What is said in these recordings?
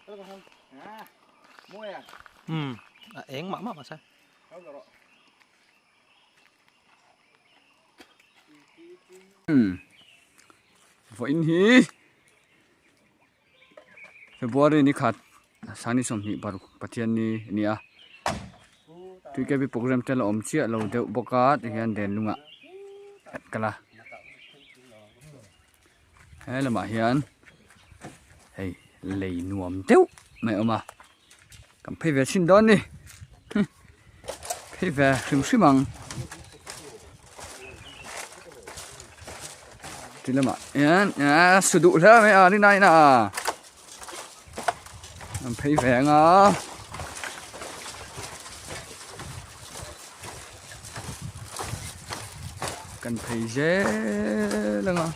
Um a eng mah mah mahse. Um vawiin hi February ni khat sangni 25 Pathianni a ni a TKP program te la awm chiah lo deuh bawk a tihian Denlungah an kal a he lamah hian hei lei nuam deuh mai a awm a kan phei ve chhin dawn a ni phei ve hrim hrim ang ti lamah hian ahh su duh hle mai a ni nai na an phei ve ang a. Kan phei zel ang a.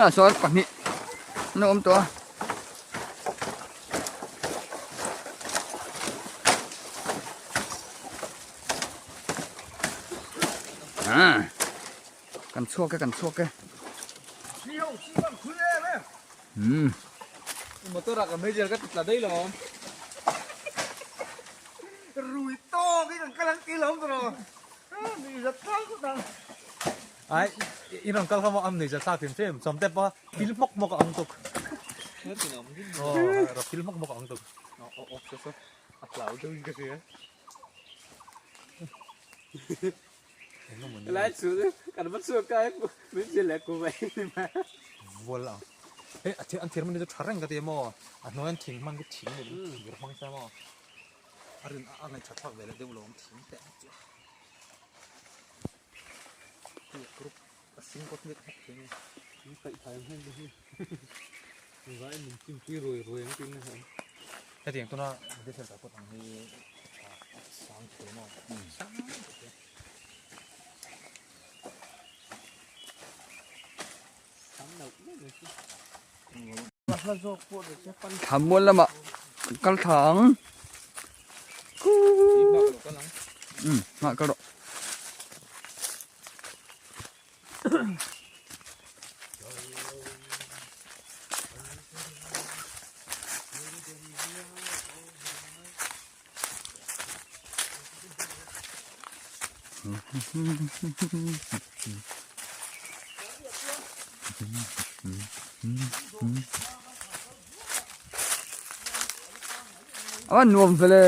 Ah sawn pahnih an awm tawh a. Ah kan chhuak e kan chhuak e. Um. Motor ah ka meizial ka ti tla daih lo. Rui tawk in kan kal ang ti lo tawh. Ni zat tlang khawp ang. Ai in rawn kal kha maw am nei zat thlak hrim hrim sawm te pawh pil hmawk hmawk a ang tuk. Aw rawh pil hmawk hmawk a ang tuk. A hlau deuh in ka hria. Lai chu kan va chhuak ka min zir leh ku mai ni mai. Vual ang. Hei a thir an thir hman hi chu tha reng ka ti a maw. A hnuai an thing hman khi thing ni thir hmang se maw. A rin a ngaihṭha thlak ve leh deuh lo ang thing teh ang chu. Hei group a sing kawt mek hawk thei mai. Min kaih thai ang hian hi. Vai min chim pui ruai ruai ang tin a hian. Hetiang tuna Bethel ta kawt ang hi sang thei maw? Sang thei. Sang loh mai mai chu. Thlammual lamah kan kal thla ang. Um hmah kal rawh. A nuam vele.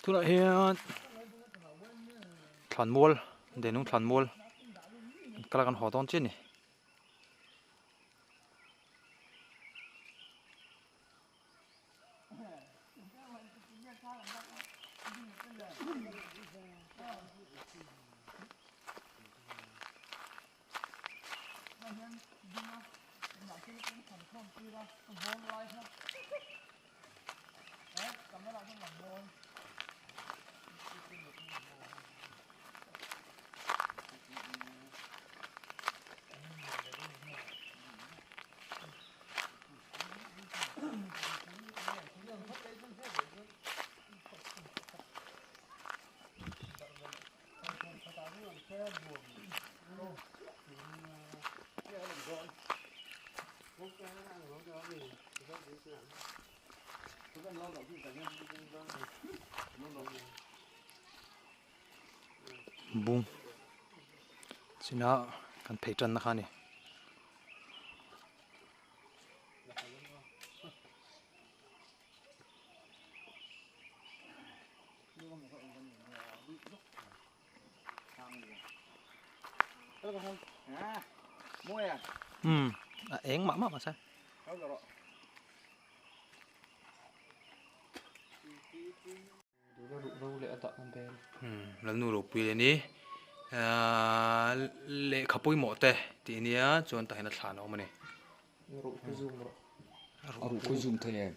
Tunah hian thlanmual Denung thlanmual kal a kan haw dawn chiah a ni. Bung china kan phei tanna kha a ni. Um a eng mah mah mahse. Lalnu ropui leh ni ahh lehkha pawimawh te tih ania chuan tah hian a thlan a awm a ni. A ruh khawi zoom thei em?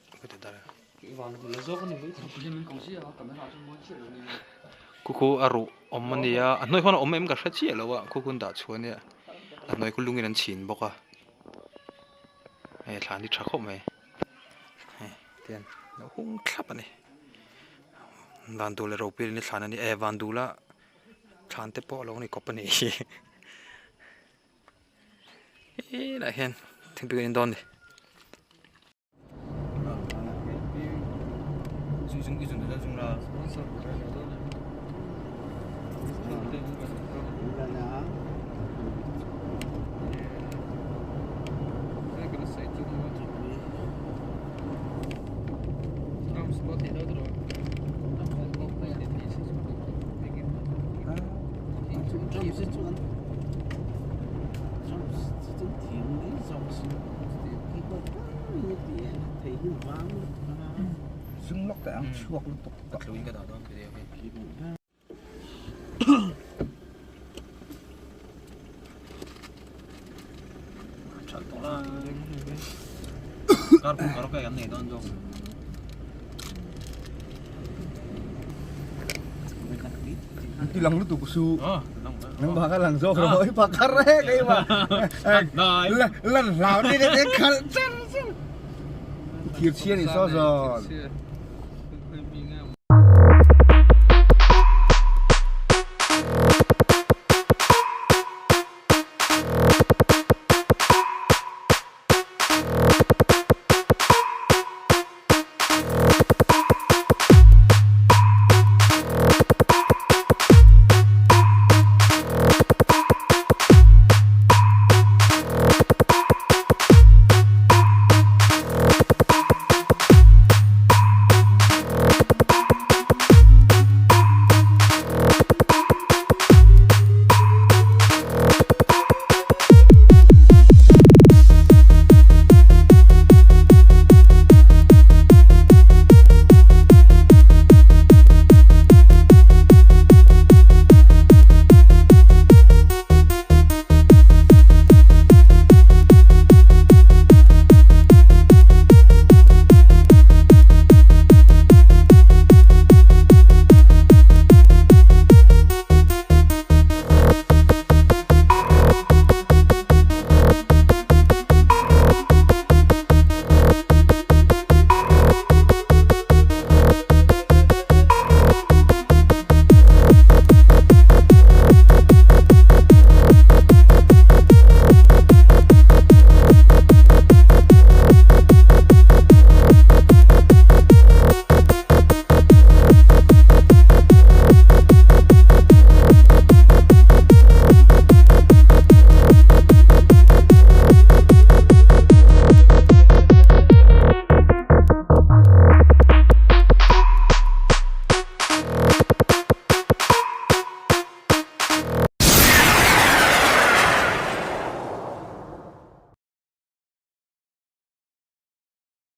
Khu khu a ruh awm a nia a hnuai khawn a awm em ka hre chiah lo a khu khu an dah chhuah ania a hnuai khu lungin an chhin bawk a hei a thlan hi tha khawp mai hei tian a hung thlap a ni Vandula ropui in thlan a ni e Vandula thlan te pawh a lo ni kawp a ni hi. Helaiah hian thingpui kan in dawn a ni. Zung lawk teh ang chhuak lutuk tak lo in ka dah dawn video hi. Ti lang lutuk su nang ba ka lang zawk lo i pakar e kei ma lan hlau ni te khal char char thir chhia ni saw zawn.